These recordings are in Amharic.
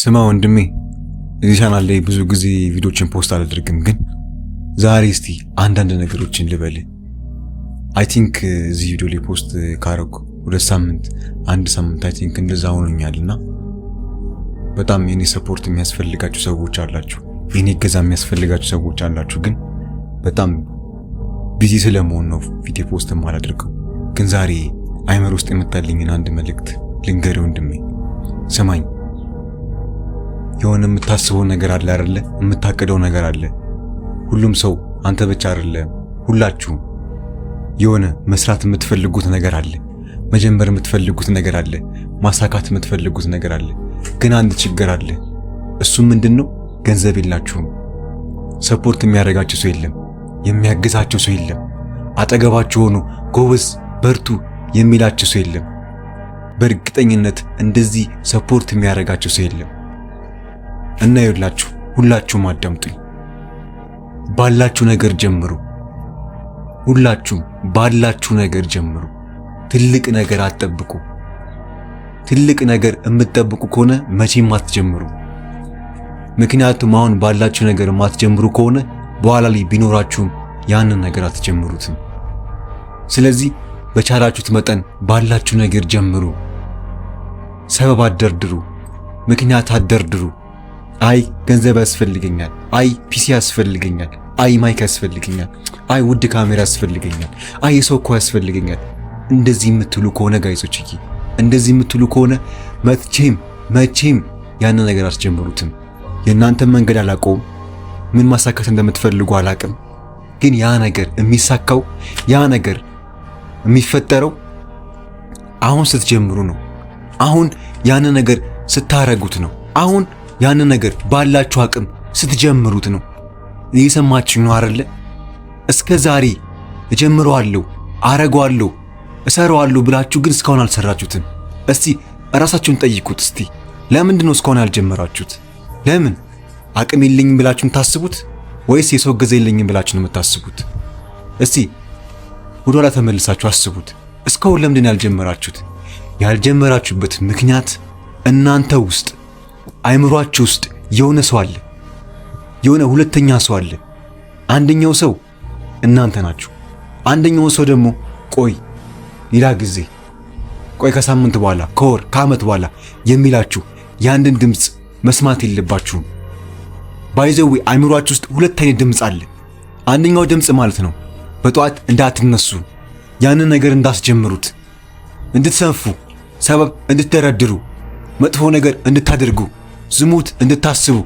ስማ ወንድሜ፣ እዚህ ቻናል ላይ ብዙ ጊዜ ቪዲዮችን post አላደርግም፣ ግን ዛሬ እስቲ አንዳንድ ነገሮችን ልበል። I think እዚህ ቪዲዮ ላይ post ካረኩ 2 ሳምንት፣ አንድ ሳምንት I think እንደዛ ሆኖኛል። እና በጣም የኔ support የሚያስፈልጋችሁ ሰዎች አላችሁ፣ የኔ እገዛ የሚያስፈልጋችሁ ሰዎች አላችሁ። ግን በጣም busy ስለመሆን ነው ቪዲዮ post የማላደርገው። ግን ዛሬ አይምሮ ውስጥ የመጣልኝን አንድ መልእክት ልንገርህ ወንድሜ፣ ስማኝ። የሆነ የምታስበው ነገር አለ አይደለ? የምታቅደው ነገር አለ። ሁሉም ሰው፣ አንተ ብቻ አይደለም፣ ሁላችሁም የሆነ መስራት የምትፈልጉት ነገር አለ፣ መጀመር የምትፈልጉት ነገር አለ፣ ማሳካት የምትፈልጉት ነገር አለ። ግን አንድ ችግር አለ። እሱም ምንድን ነው? ገንዘብ የላችሁም። Support የሚያደርጋችሁ ሰው የለም፣ የሚያግዛችሁ ሰው የለም፣ አጠገባችሁ ሆኖ ጎበዝ በርቱ የሚላችሁ ሰው የለም። በእርግጠኝነት እንደዚህ support የሚያደርጋችሁ ሰው የለም። እና ይኸውላችሁ፣ ሁላችሁም አዳምጡኝ። ባላችሁ ነገር ጀምሩ። ሁላችሁም ባላችሁ ነገር ጀምሩ። ትልቅ ነገር አትጠብቁ። ትልቅ ነገር የምትጠብቁ ከሆነ መቼም አትጀምሩ። ምክንያቱም አሁን ባላችሁ ነገር የማትጀምሩ ከሆነ በኋላ ላይ ቢኖራችሁም ያንን ነገር አትጀምሩትም። ስለዚህ በቻላችሁት መጠን ባላችሁ ነገር ጀምሩ። ሰበብ አትደርድሩ፣ ምክንያት አትደርድሩ። አይ ገንዘብ ያስፈልገኛል፣ አይ PC ያስፈልገኛል፣ አይ mic ያስፈልገኛል፣ አይ ውድ ካሜራ ያስፈልገኛል፣ አይ የሰው እኮ ያስፈልገኛል። እንደዚህ የምትሉ ከሆነ guys ኦች፣ እንደዚህ የምትሉ ከሆነ መቼም መቼም ያንን ነገር አትጀምሩትም። የእናንተን መንገድ አላውቀውም፣ ምን ማሳካት እንደምትፈልጉ አላውቅም። ግን ያ ነገር የሚሳካው፣ ያ ነገር የሚፈጠረው አሁን ስትጀምሩ ነው። አሁን ያንን ነገር ስታረጉት ነው። አሁን ያንን ነገር ባላችሁ አቅም ስትጀምሩት ነው። እየሰማችሁ ነው አይደለ? እስከ ዛሬ እጀምረዋለሁ፣ አረገዋለሁ፣ እሰራዋለሁ ብላችሁ ግን እስካሁን አልሰራችሁትም። እስቲ ራሳችሁን ጠይቁት። እስቲ ለምንድን ነው እስካሁን ያልጀመራችሁት? ለምን? አቅም የለኝም ብላችሁ የምታስቡት ወይስ የሰው እገዛ የለኝም ብላችሁ ነው የምታስቡት? እስቲ ወደኋላ ተመልሳችሁ አስቡት። እስካሁን ለምንድን ነው ያልጀመራችሁት? ያልጀመራችሁበት ምክንያት እናንተ ውስጥ፣ አይምሯችሁ ውስጥ የሆነ ሰው አለ፣ የሆነ ሁለተኛ ሰው አለ። አንደኛው ሰው እናንተ ናችሁ። አንደኛው ሰው ደግሞ ቆይ ሌላ ጊዜ፣ ቆይ ከሳምንት በኋላ፣ ከወር፣ ከዓመት በኋላ የሚላችሁ ያንን ድምፅ መስማት የለባችሁም። By the way፣ አይምሯችሁ ውስጥ ሁለት አይነት ድምፅ አለ። አንደኛው ድምፅ ማለት ነው በጠዋት እንዳትነሱ፣ ያንን ነገር እንዳትጀምሩት፣ እንድትሰንፉ፣ ሰበብ እንድትደረድሩ፣ መጥፎ ነገር እንድታደርጉ፣ ዝሙት እንድታስቡ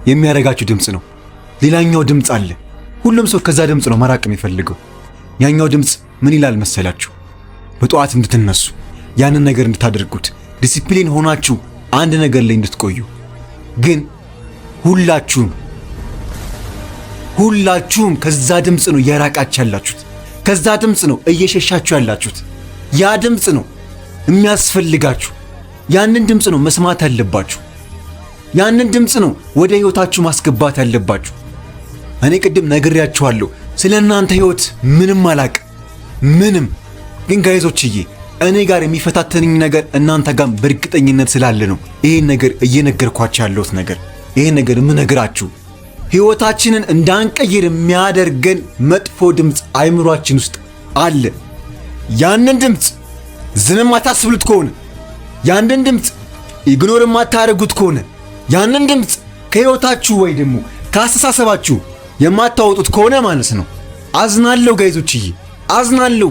የሚያደርጋችሁ ድምፅ ነው። ሌላኛው ድምፅ አለ። ሁሉም ሰው ከዛ ድምፅ ነው መራቅ የሚፈልገው። ያኛው ድምፅ ምን ይላል መሰላችሁ? በጠዋት እንድትነሱ፣ ያንን ነገር እንድታደርጉት፣ ዲሲፕሊን ሆናችሁ አንድ ነገር ላይ እንድትቆዩ። ግን ሁላችሁም ሁላችሁም ከዛ ድምፅ ነው እየራቃችሁ ያላችሁት። ከዛ ድምፅ ነው እየሸሻችሁ ያላችሁት። ያ ድምፅ ነው የሚያስፈልጋችሁ። ያንን ድምፅ ነው መስማት ያለባችሁ። ያንን ድምፅ ነው ወደ ህይወታችሁ ማስገባት ያለባችሁ። እኔ ቅድም ነግሬያችኋለሁ። ስለ እናንተ ህይወት ምንም አላቅ ምንም። ግን guys ኦችዬ፣ እኔ ጋር የሚፈታተንኝ ነገር እናንተ ጋር በእርግጠኝነት ስላለ ነው ይሄን ነገር እየነገርኳችሁ ያለሁት፣ ነገር ይሄን ነገር የምነግራችሁ። ህይወታችንን እንዳንቀይር የሚያደርገን መጥፎ ድምፅ አይምሯችን ውስጥ አለ። ያንን ድምፅ ዝም የማታስብሉት ከሆነ፣ ያንን ድምፅ ignore የማታደርጉት ከሆነ፣ ያንን ድምፅ ከህይወታችሁ ወይ ደግሞ ከአስተሳሰባችሁ የማታወጡት ከሆነ ማለት ነው፣ አዝናለሁ guys ኦችዬ፣ አዝናለሁ።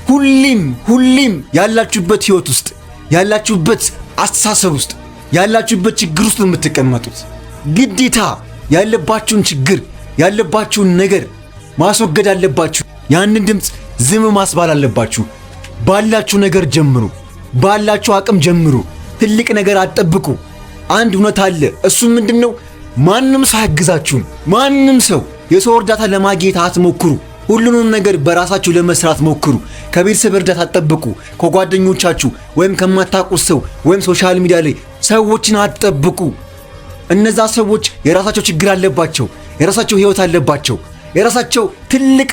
ሁሌም ሁሌም ያላችሁበት ህይወት ውስጥ፣ ያላችሁበት አስተሳሰብ ውስጥ፣ ያላችሁበት ችግር ውስጥ ነው የምትቀመጡት። ግዴታ ያለባችሁን ችግር፣ ያለባችሁን ነገር ማስወገድ አለባችሁ። ያንን ድምፅ ዝም ማስባል አለባችሁ። ባላችሁ ነገር ጀምሩ። ባላችሁ አቅም ጀምሩ። ትልቅ ነገር አትጠብቁ። አንድ እውነት አለ። እሱም ምንድን ነው? ማንም ሰው አያግዛችሁም። ማንም ሰው፣ የሰው እርዳታ ለማግኘት አትሞክሩ። ሁሉንም ነገር በራሳችሁ ለመስራት ሞክሩ። ከቤተሰብ እርዳታ አትጠብቁ። ከጓደኞቻችሁ ወይም ከማታውቁት ሰው ወይም social media ላይ ሰዎችን አትጠብቁ። እነዛ ሰዎች የራሳቸው ችግር አለባቸው፣ የራሳቸው ህይወት አለባቸው፣ የራሳቸው ትልቅ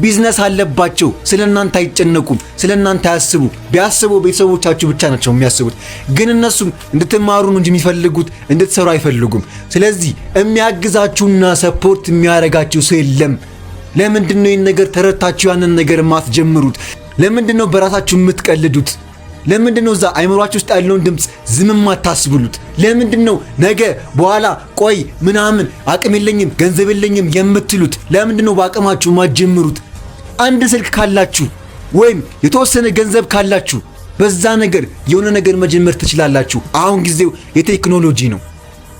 ቢዝነስ አለባቸው። ስለ እናንተ አይጨነቁም፣ ስለ እናንተ አያስቡ። ቢያስቡ ቤተሰቦቻችሁ ብቻ ናቸው የሚያስቡት። ግን እነሱም እንድትማሩ ነው እንጂ የሚፈልጉት እንድትሰሩ አይፈልጉም። ስለዚህ የሚያግዛችሁና support የሚያደርጋችሁ ሰው የለም። ለምንድን ነው ይህን ነገር ተረድታችሁ ያንን ነገር የማትጀምሩት? ለምንድን ነው በራሳችሁ የምትቀልዱት? ለምንድን ነው እዛ አይምሯችሁ ውስጥ ያለውን ድምፅ ዝም የማታስብሉት? ለምንድን ነው ነገ በኋላ ቆይ ምናምን አቅም የለኝም ገንዘብ የለኝም የምትሉት? ለምንድን ነው በአቅማችሁ ማትጀምሩት? አንድ ስልክ ካላችሁ ወይም የተወሰነ ገንዘብ ካላችሁ በዛ ነገር የሆነ ነገር መጀመር ትችላላችሁ። አሁን ጊዜው የቴክኖሎጂ ነው።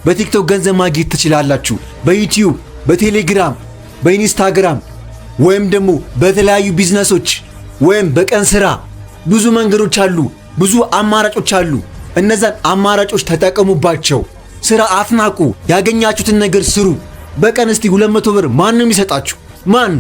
በቲክቶክ ገንዘብ ማግኘት ትችላላችሁ። በዩቲዩብ፣ በቴሌግራም፣ በኢንስታግራም ወይም ደግሞ በተለያዩ ቢዝነሶች ወይም በቀን ስራ ብዙ መንገዶች አሉ፣ ብዙ አማራጮች አሉ። እነዛን አማራጮች ተጠቀሙባቸው። ስራ አትናቁ። ያገኛችሁትን ነገር ስሩ። በቀን እስቲ 200 ብር ማንም ይሰጣችሁ ማን?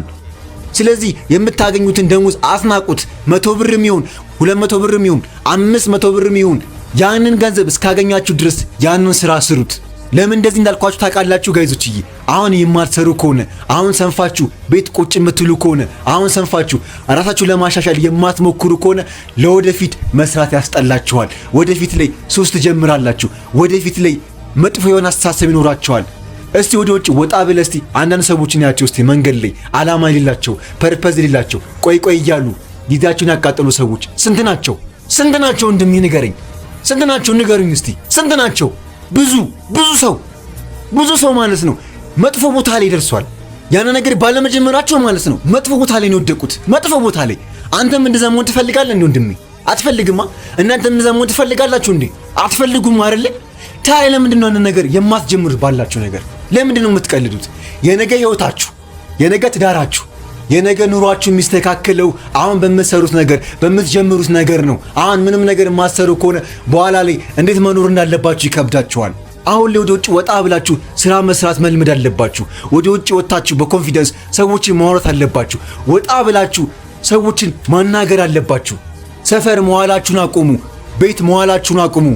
ስለዚህ የምታገኙትን ደሞዝ አትናቁት። 100 ብርም ይሁን 200 ብርም ይሁን 500 ብርም ይሁን ያንን ገንዘብ እስካገኛችሁ ድረስ ያንን ስራ ስሩት። ለምን እንደዚህ እንዳልኳችሁ ታውቃላችሁ guys ኦችዬ? አሁን የማትሰሩ ከሆነ፣ አሁን ሰንፋችሁ ቤት ቁጭ የምትሉ ከሆነ፣ አሁን ሰንፋችሁ ራሳችሁ ለማሻሻል የማትሞክሩ ከሆነ ለወደፊት መስራት ያስጠላችኋል። ወደፊት ላይ ሱስ ትጀምራላችሁ። ወደፊት ላይ መጥፎ የሆነ አስተሳሰብ ይኖራችኋል። እስቲ ወደ ውጭ ወጣ ብለህ እስቲ አንዳንድ ሰዎችን ያቸው እስቲ መንገድ ላይ አላማ የሌላቸው፣ purpose የሌላቸው፣ ቆይ ቆይ እያሉ ጊዜያቸውን ያቃጠሉ ሰዎች ስንት ናቸው? ስንት ናቸው? ወንድሜ ንገረኝ። ስንት ናቸው? ንገሩኝ እስቲ ስንት ናቸው? ብዙ ብዙ ሰው፣ ብዙ ሰው ማለት ነው መጥፎ ቦታ ላይ ደርሷል። ያን ነገር ባለመጀመራቸው ማለት ነው መጥፎ ቦታ ላይ ነው የወደቁት። መጥፎ ቦታ ላይ። አንተም እንደዛ መሆን ትፈልጋለህ እንዴ ወንድሜ? አትፈልግማ። እናንተም እንደዛ መሆን ትፈልጋላችሁ እንዴ? አትፈልጉም አይደለ? ታዲያ ለምንድን ነው ያንን ነገር የማትጀምሩት? ባላችሁ ነገር ለምንድን ነው የምትቀልዱት? የነገ ህይወታችሁ፣ የነገ ትዳራችሁ፣ የነገ ኑሯችሁ የሚስተካከለው አሁን በምትሰሩት ነገር፣ በምትጀምሩት ነገር ነው። አሁን ምንም ነገር የማትሰሩ ከሆነ በኋላ ላይ እንዴት መኖር እንዳለባችሁ ይከብዳችኋል። አሁን ላይ ወደ ውጭ ወጣ ብላችሁ ስራ መስራት መልመድ አለባችሁ። ወደ ውጭ ወጥታችሁ በ confidence ሰዎችን ማውራት አለባችሁ። ወጣ ብላችሁ ሰዎችን ማናገር አለባችሁ። ሰፈር መዋላችሁን አቁሙ። ቤት መዋላችሁን አቁሙ።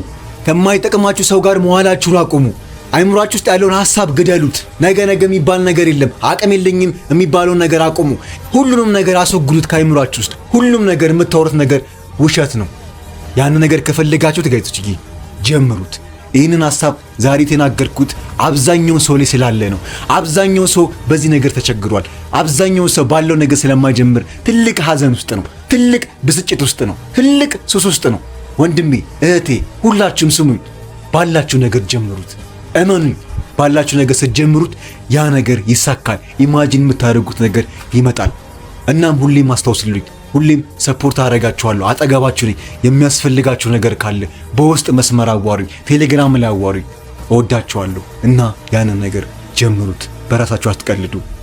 ከማይጠቅማችሁ ሰው ጋር መዋላችሁን አቁሙ። አይምሯችሁ ውስጥ ያለውን ሀሳብ ግደሉት። ነገ ነገ የሚባል ነገር የለም። አቅም የለኝም የሚባለውን ነገር አቁሙ። ሁሉንም ነገር አስወግዱት ከአይምሯችሁ ውስጥ። ሁሉም ነገር የምታወሩት ነገር ውሸት ነው። ያን ነገር ከፈለጋችሁት guys ኦች ጀምሩት። ይህንን ሀሳብ ዛሬ የተናገርኩት አብዛኛውን ሰው ላይ ስላለ ነው። አብዛኛው ሰው በዚህ ነገር ተቸግሯል። አብዛኛው ሰው ባለው ነገር ስለማይጀምር ትልቅ ሀዘን ውስጥ ነው። ትልቅ ብስጭት ውስጥ ነው። ትልቅ ሱስ ውስጥ ነው። ወንድሜ፣ እህቴ፣ ሁላችሁም ስሙኝ። ባላችሁ ነገር ጀምሩት። እመኑኝ፣ ባላችሁ ነገር ስትጀምሩት ያ ነገር ይሳካል። Imagine የምታደርጉት ነገር ይመጣል። እናም ሁሌም አስታውስልኝ፣ ሁሌም support አደርጋችኋለሁ፣ አጠገባችሁ ነኝ። የሚያስፈልጋችሁ ነገር ካለ በውስጥ መስመር አዋሩኝ፣ ቴሌግራም ላይ አዋሩኝ። እወዳችኋለሁ እና ያንን ነገር ጀምሩት። በራሳችሁ አትቀልዱ።